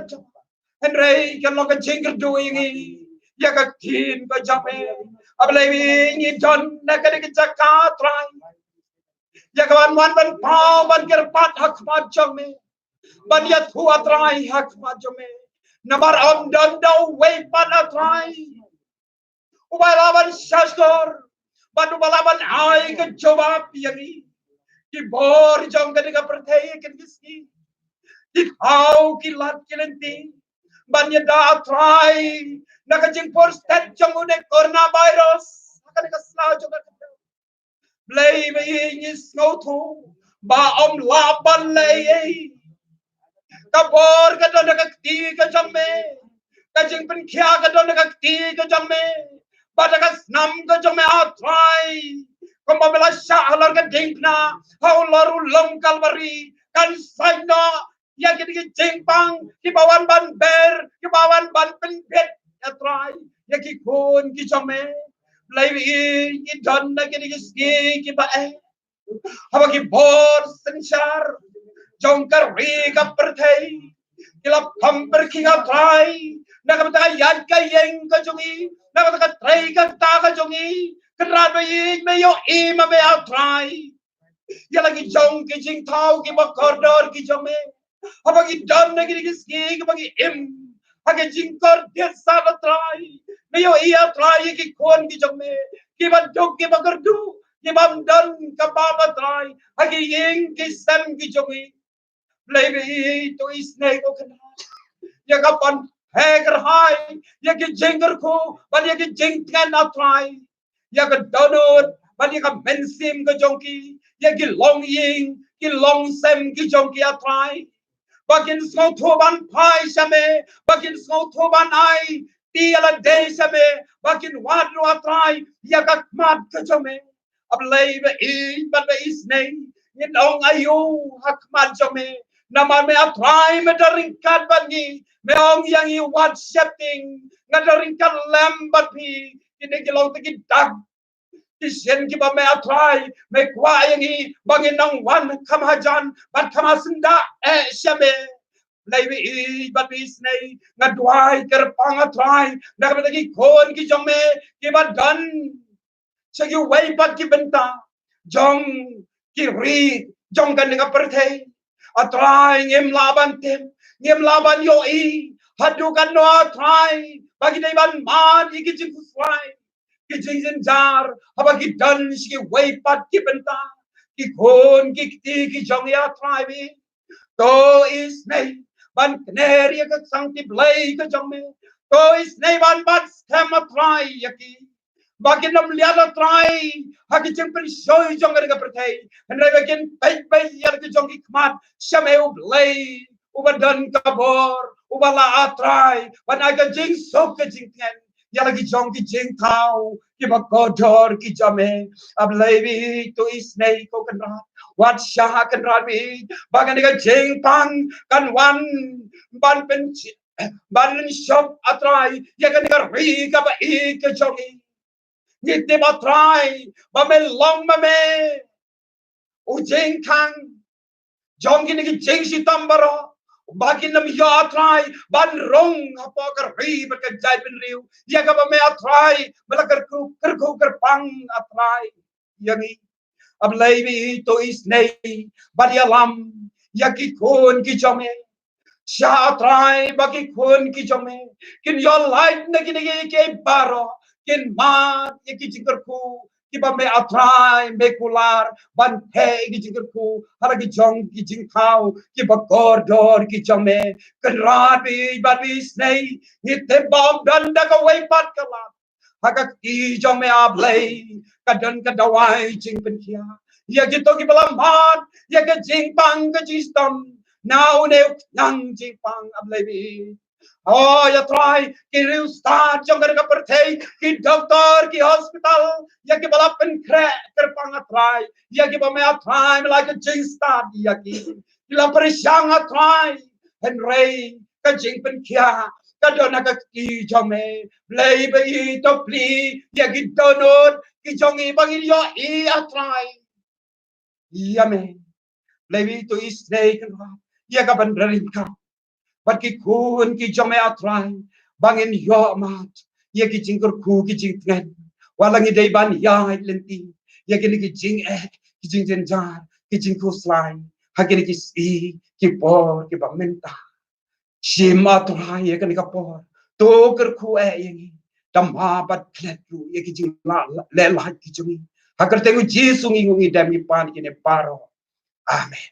hynrei kan long ka jingkyrduh ïa ngi ïa ka ktien ka jong me. A Blei, ngi don na kane ka jaka A Trai ïa ka ban wan ban paw ban kyrpad ha khmat jong me, ban ïathuh A Trai ha khmat jong me. Namar ym don da uwei pat A Trai uba lah ban shahshkor bad uba lah ban ai ka jubab ïa ngi. Ki bor jong kane ka pyrthei kine ki sngi ki khaw ki lad ki lynti ban ïada A Trai na ka jingpur stet jong une coronavirus ha kane ka sla jong ka. Blei ba ïeit, ngi sngewthuh ba ym lah ban leh ei ei. Ka bor ka don ha ka kti ka jong me, ka jingpynkhiah ka don ha ka kti ka jong me, bad ha ka snam ka jong me A Trai. Kumba me la shah halor ka diengphna halor u long Kalbari, kan sait noh ïa kine ki jingpang kiba wan ban ber, kiba wan ban pynbit, A Trai, ïa ki khun ki jong me. Blei ba ïeit, ngi don na kine ki sngi kiba eh, haba ki bor synshar jong ka ri ka pyrthei ki la pam pyrkhing, A Trai, na ka bynta ka ïaid ka ïeng ka jong ngi, na ka bynta ka trei ka kta ka jong ngi. Kynrad ba ïeit, me ïohi ma me A Trai ïa la ki jong ki jingthaw kiba kordor ki jong me. Haba ki don na kine ki sngi kiba ki im ha ki jingkordit sat, A Trai, me ïohi, A Trai, ïa ki khun ki jong me kiba duk kiba kyrduh, Ki bym don ka bam, A Trai, ha ki ïing ki sem ki jong ngi. Blei ba ïeit, to isynei ko Kynrad ïa ka ban pyrkhat, ïa ki jingkyrkhu bad ïa ki jingtngen, A Trai, ïa ka dohnud bad ïa ka mynsiem ka jong ki, ïa ki longïing ki longsem ki jong ki, A Trai, ba kin sngewthuh ban phai sha me, ba kin sngewthuh ban aiti ïalade sha me, ba kin wad ruh, A Trai, ïa ka khmat ka jong me. A Blei ba ïeit bad ba isynei, ngin ong aïu ha khmat jong me? Namar me, A Trai, me don ryngkat bad ngi. Me ong ïa ngi, wat sheptieng, nga don ryngkat lem bad phi. Kine ki long tang ki dak ki shin kiba me, A Trai, me kwah ïa ngi ba ngin nang wan kham hajan bad kham hasyndah eh sha me. Blei ba ïeit bad ba isynei, nga duwai kyrpang, A Trai, na ka bynta ki khun ki jong me kiba don sha kiwei pat ki bynta jong ki ri jong kane ka pyrthei. A Trai, ngim lah ban tip, ngim lah ban ïohi haduh katno, A Trai, ba ki dei ban mad ïa ki jingkhuslai, ki jingjynjar, haba ki don sha kiwei pat ki bynta. Ki khun ki kti ki jong ngi, A Trai, to isynei ban kner ïa ka sangti Blei ka jong me. To isynei ban bat skhem, A Trai, ïa ki, ba kin ym liat, A Trai, ha ki jingpynshoi jong kane ka pyrthei, hynrei ba kin peit beit ïa ka jong ki khmat sha me, U Blei uba don ka bor, uba lah, A Trai, ban ai ka jingsuk ka jingtngen ïa la ki jong ki jingthaw kiba kordor ki jong me. A Blei ba ïeit, to isynei ko Kynrad, wat shah, Kynrad ba ïeit, ba kane ka jingpang kan wan ban pynshop, A Trai, ïa kane ka ri kaba ïeit ka jong ngi. Ngi tip, A Trai, ba me long ma me u jingkhang jong kine ki jingshitom baroh, ba kin ym ïoh, A Trai, ban rung hapoh ka ri bad ka jaitbynriew ïa kaba me, A Trai, me la kyrkhu, kyrkhu kyrpang, A Trai, ïa ngi. A Blei ba ïeit, to isynei bad ïalam ïa ki khun ki jong me. Shah, A Trai, ba ki khun ki jong me kin ïoh lait na kine kiei kiei baroh, kin mad ïa ki jingkyrkhu kiba me, A Trai, me kular ban theh ïa ki jingkyrkhu ha la ki jong ki jingthaw kiba kordor ki jong me. Kynrad ba ïeit bad ba isynei, ngi tip ba ym don da kawei pat ka lad ha ka kti jong me, A Blei, ka don ka dawai jingpynkhiah ïa kito kiba la mad ïa ka jingpang ka jingshitom. Na une u khñiang jingpang, A Blei ba ïeit, o ïa Trai, ki riewstad jong kane ka pyrthei, ki doktor, ki hospital, ïa kiba la pynkhreh kyrpang, A Trai, ïa kiba me, A Trai, me la ka jingstad ïa ki, ki la pyrshang, A Trai, hynrei ka jingpynkhiah ka don ha ka kti jong me. Blei ba ïeit, to plie ïa ki dohnud ki jong ngi ba ngin ïohi, A Trai, ïa me. Blei ba ïeit, to isynei, Kynrad, ïa ka ban ring kam bad ki khun ki jong me, A Trai, ba ngin ïoh mad ïa ki jingkyrkhu ki jingtngen, wat la ngi dei ban ïaid lynti ïa kine ki jingeh, ki jingjynjar, ki jingkhuslai ha kine ki sngi ki por kiba mynta. Shim, A Trai, ïa kane ka por, to kyrkhu eh ïa ngi, da map bad klet ruh ïa ki jingleh lait ki jong ngi. Ha ka kyrteng U Jisu ngi ngeit, ngi dem, ngi pan kine baroh. Amen.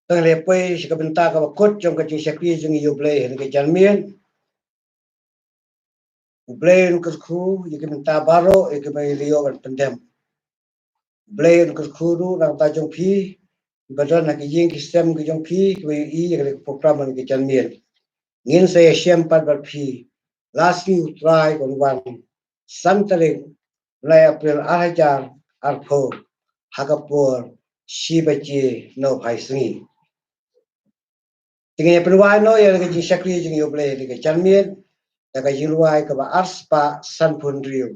Tang lehpei sha ka bynta kaba kut jong ka jingshakri jong ngi ïa U Blei ha kane ka janmiet. U Blei un kyrkhu ïa ki bynta baroh ïa kiba ngi la ïoh ban pyndem. U Blei un kyrkhu ruh na ka bynta jong phi, kiba don ha ki ïing ki sem ki jong phi, kiba ïohi ïa kane ka program ha kane ka janmiet. Ngin sa ïashem pat bad phi la sngi U Trai kan wan, san tarik bnai April ar hajar arphew, ha ka por shi baje nohphai sngi. Te ngin ïa pynwai noh ïa ka jingshakri jong ngi ïa U Blei ha kane ka janmiet da ka jingrwai kaba arspah sanphew hynriew,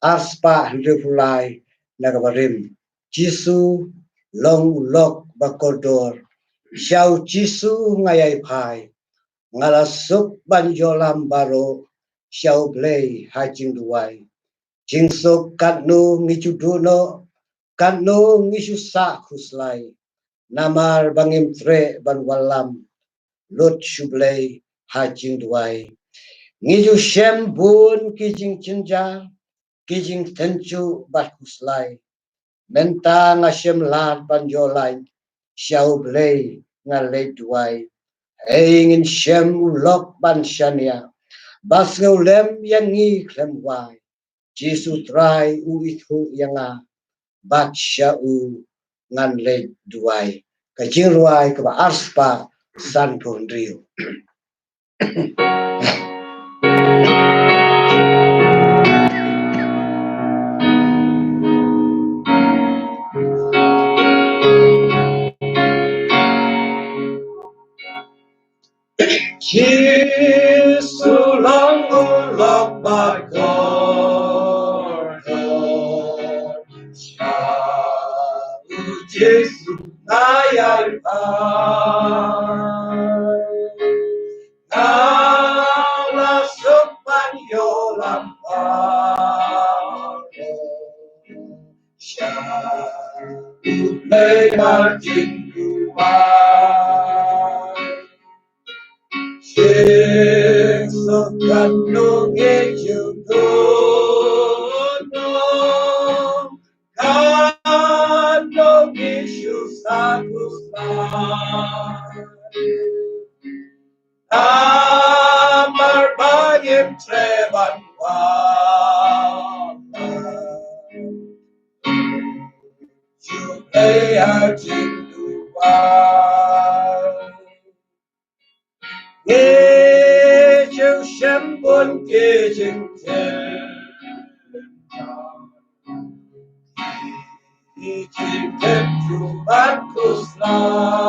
arspah hynriewphew lai, na kaba rim: Jisu long u lok ba kordor. Sha U Jisu nga ïai phai, nga la suk ban ïoh lam baroh sha U Blei ha jingduwai. Jingsuk katno ngi ju duh noh, Katno ngi shu sah khuslai, namar ba ngim treh ban wallam lut sha U Blei ha jingduwai. Ngi ju shem bun ki jingjynjar, ki jingtynjuh bad khuslai. Mynta nga shem lad ban ïoh lait sha U Blei, ngan leit duwai. Ei, ngin shem u lok ban shaniah, ba sngewlem ïa ngi khlem wai. Jisu Trai u ithuh ïa nga, bad sha u ngan leit duwai. Ka jingrwai kaba arspah sanphew hynriew. Jisu long u lok ba kordor, sha u Jisu nga ïai phai. Nga la suk ban ïoh lam baroh sha U Blei ha jingduwai. Jisu katno ngi ju dohnud, katno ngi ju sah khuslai. Namar ba ngim treh ban wallam sha U Blei ha jingduwai. Ngi ju shem bun ki jingtynjuh, ki jingtynjuh bad khuslai.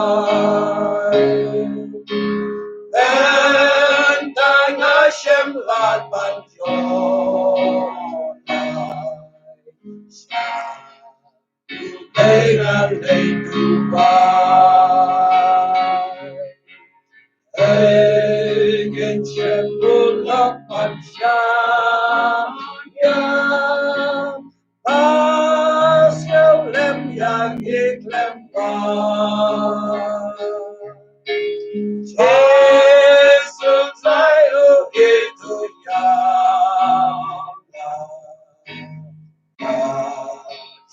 Mynta nga shem lad ban ïoh lait sha U Blei, ngan leit duwai. Ei, ngin shem u lok ban shaniah, ba sngewlem ïa ngi khlem wai. Jisu Trai u ithuh ïa nga,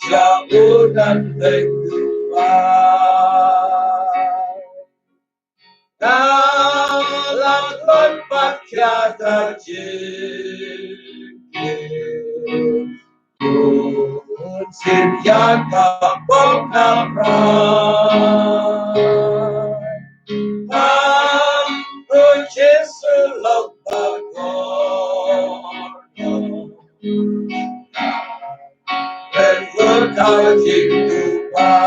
sha u ngan leit duwai. Nga la lut bad khia ka jingkit, bun sien ïa ka pop nga rai. Tang u Jisu long ba kordor, pynlut ha jingduwai.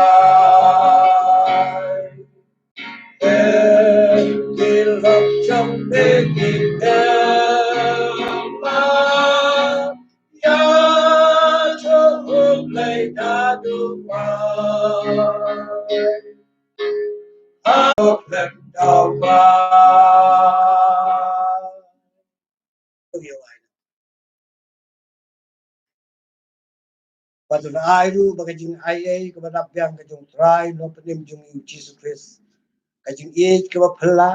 Ki lok jong me ki kyrpad ïa U Blei naduwai. Ha u khlem daw ba. Bad un ai ruh ba ka jingaiei kaba dap biang ka jong U Trai Nongpynim jong ngi U Jisu Khrist, ka jingïeit kaba phylla,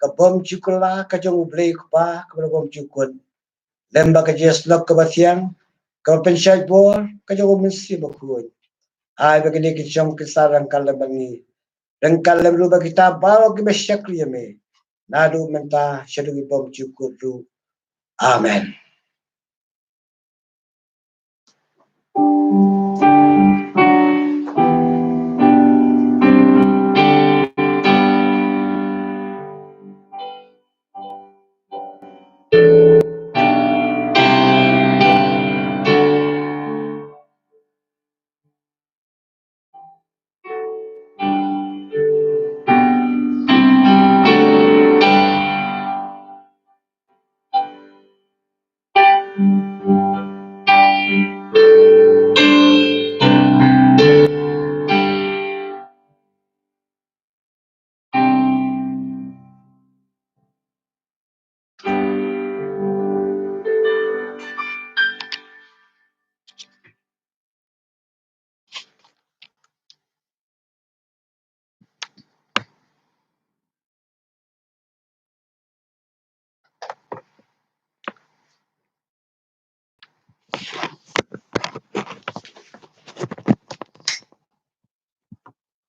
ka bymjukut la ka jong U Blei U Kpa kaba la bymjukut, lem bad ka jingïasyllok kaba thiang, kaba pynshait bor ka jong U Mynsiem Bakhuid, ai ba kine ki jong ki sa ryngkat lem bad ngi, ryngkat lem ruh bad kita baroh kiba shakri ïa me, naduh mynta shaduh ki bymjukut ruh. Amen.